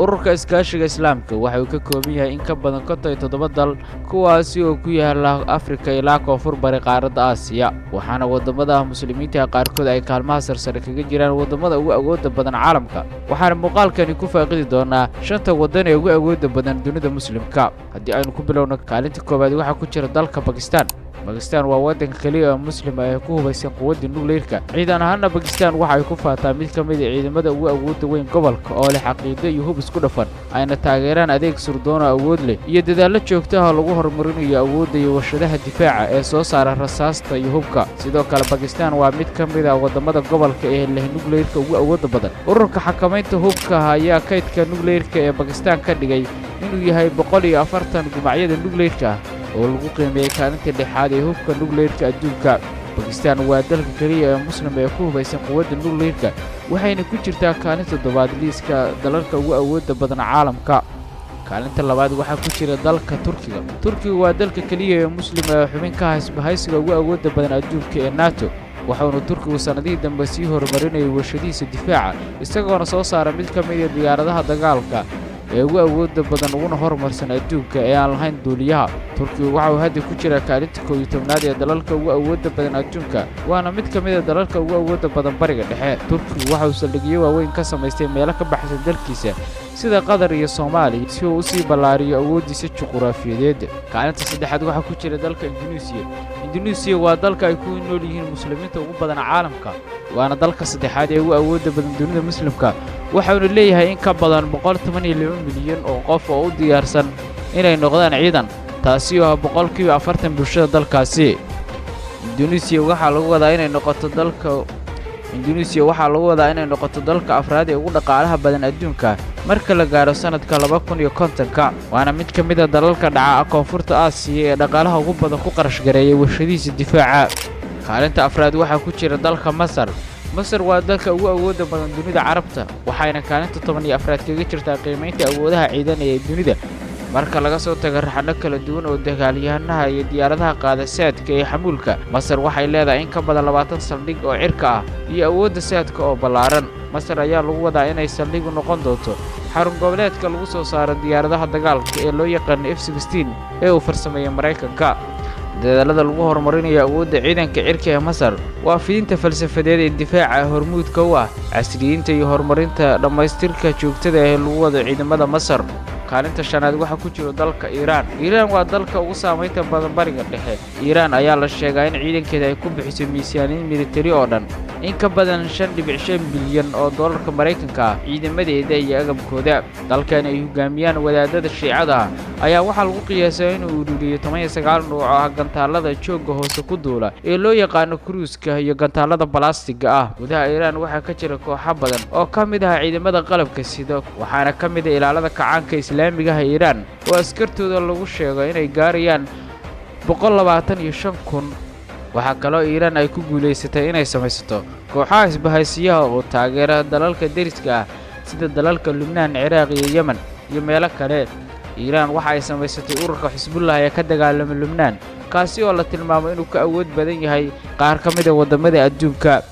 Ururka Iskaashiga Islaamka waxa uu ka kooban yahay in ka badan 57 dal, kuwaasi oo ku yaala Afrika ilaa koonfur bari qaaradda Aasiya, waxaana waddamada muslimiinta qaarkood ay kaalmaha sarsare kaga jiraan waddamada ugu awoodda badan caalamka. Waxaana muuqaalkani ku faaqidi doonaa shanta waddan ee ugu awoodda badan dunida muslimka. Haddii aynu ku bilowno kaalinta koowaad, waxaa ku jira dalka Bakistan. Bakistan waa waddanka keliya oo muslima ee ku hubaysan quwadda nukleerka. Ciidan ahaana Bakistan waxa ay ku faataa mid ka mid a ciidamada ugu awoodda weyn gobolka, oo leh xaqiido iyo hub isku dhafan, ayna taageeraan adeeg sirdoon oo awood leh iyo dadaallo joogto ah oo lagu horumarinayo awoodda iyo warshadaha difaaca ee soo saara rasaasta iyo hubka. Sidoo kale Bakistan waa mid ka mid ah waddamada gobolka ee leh nukleerka ugu awoodda badan. Ururka xakamaynta hubka ayaa kaydka nukleerka ee Bakistan ka dhigay inuu yahay 140 gumacyada nukleerka ah, oo lagu qiimeeyey kaalinta lixaad ee hubka nukleerka adduunka. Bakistan waa dalka keliya ee muslim ee ku hubaysan quwadda nukleerka, waxayna ku jirtaa kaalin toddobaad liiska dalalka ugu awoodda badan caalamka. Kaalinta labaad waxaa ku jira dalka Turkiga. Turkiga waa dalka keliya ee muslim ee xubin ka ah isbahaysiga ugu awoodda badan adduunka ee NATO, waxauna Turkigu sannadihii dambe sii horumarinayay warshadihiisa difaaca, isagoona soo saara mid ka mid a diyaaradaha dagaalka ee ugu awoodda badan uguna horumarsan adduunka ee aan lahayn duuliyaha. Turkigu waxa uu hadda ku jiraa kaalinta 11aad ee dalalka ugu awoodda badan adduunka, waana mid ka mid a dalalka ugu awoodda badan Bariga Dhexe. Turkigu waxa uu saldhigyo waaweyn ka samaystay meelo ka baxsan dalkiisa, sida Qatar iyo Soomaaliya, si uu usii ballaariyo awooddiisa juquraafiyadeed. Kaalinta saddexaad waxaa ku jira dalka Indunuisiya. Indunuisiya waa dalka ay ku nool yihiin muslimiinta ugu badan caalamka, waana dalka saddexaad ee ugu awoodda badan dunida muslimka, waxauna leeyahay in ka badan 112 milyan oo qof oo u diyaarsan inay noqdaan ciidan, taasi oo ah 40% bulshada dalkaasi. Indunuisiya waxaa lagu wadaa inay noqoto dalka afraad ee ugu dhaqaalaha badan adduunka marka la gaaro sannadka 2050-ka, waana mid ka mid a dalalka dhaca koonfurta Aasiya ee dhaqaalaha ugu badan ku qarash gareeyay warshadihiisa difaaca. Kaalinta afraad waxaa ku jira dalka Masar. Masar waa dalka ugu awoodda badan dunida Carabta, waxayna kaalinta 14aad kaga jirtaa qiimaynta awoodaha ciidan ee dunida, marka laga soo tago raxano kala duwan oo dagaalyahanaha iyo diyaaradaha qaada saadka ee xamuulka. Masar waxay leedahay in ka badan 20 saldhig oo cirka ah iyo awoodda saadka oo ballaaran. Masar ayaa lagu wadaa inay saldhig u noqon doonto xarun goboleedka lagu soo saaro diyaaradaha dagaalka ee loo yaqaano F-16 ee uu farsameeyey Maraykanka. Dadaalada lagu horumarinayo awoodda ciidanka cirka ee Masar waa fidinta falsafadeed ee difaaca hormuudka u ah casriyiinta iyo horumarinta dhammaystirka joogtada ee lagu wado ciidamada Masar. Kaalinta shanaad waxaa ku jiro dalka Iiraan. Iiraan waa dalka ugu saamaynta badan Bariga Dhexe. Iiraan ayaa la sheegaa in ciidankeeda ay ku bixiso miisaaniyad militari oo dhan in ka badan 5.5 bilyan oo doolarka Maraykanka ah ciidamadeeda iyo agabkooda. Dalkan ay hogaamiyaan wadaadada Shiicada ah ayaa waxaa lagu qiyaasaa inuu ururiyo 19 nuuc oo ah gantaallada joogga hoose ku duula ee loo yaqaano cruise-ka iyo gantaallada balastiga ah. Gudaha Iiraan waxaa ka jira kooxo badan oo ka mid ah ciidamada qalabka sida, waxaana ka mid ah Ilaalada Kacaanka Islaamigaha Iiraan, oo askartooda lagu sheego inay gaarayaan 125,000. Waxaa kaloo Iiraan ay ku guulaysatay inay samaysato kooxaha isbahaysiyaha oo taageera dalalka deriska ah, sida dalalka Lubnaan, Ciraaq iyo Yemen iyo meelo kale. Iiraan waxa ay samaysatay ururka Xisbullah ee ka dagaalama Lubnaan, kaasi oo la tilmaamo inuu ka awood badan yahay qaar ka mid a waddamada adduunka.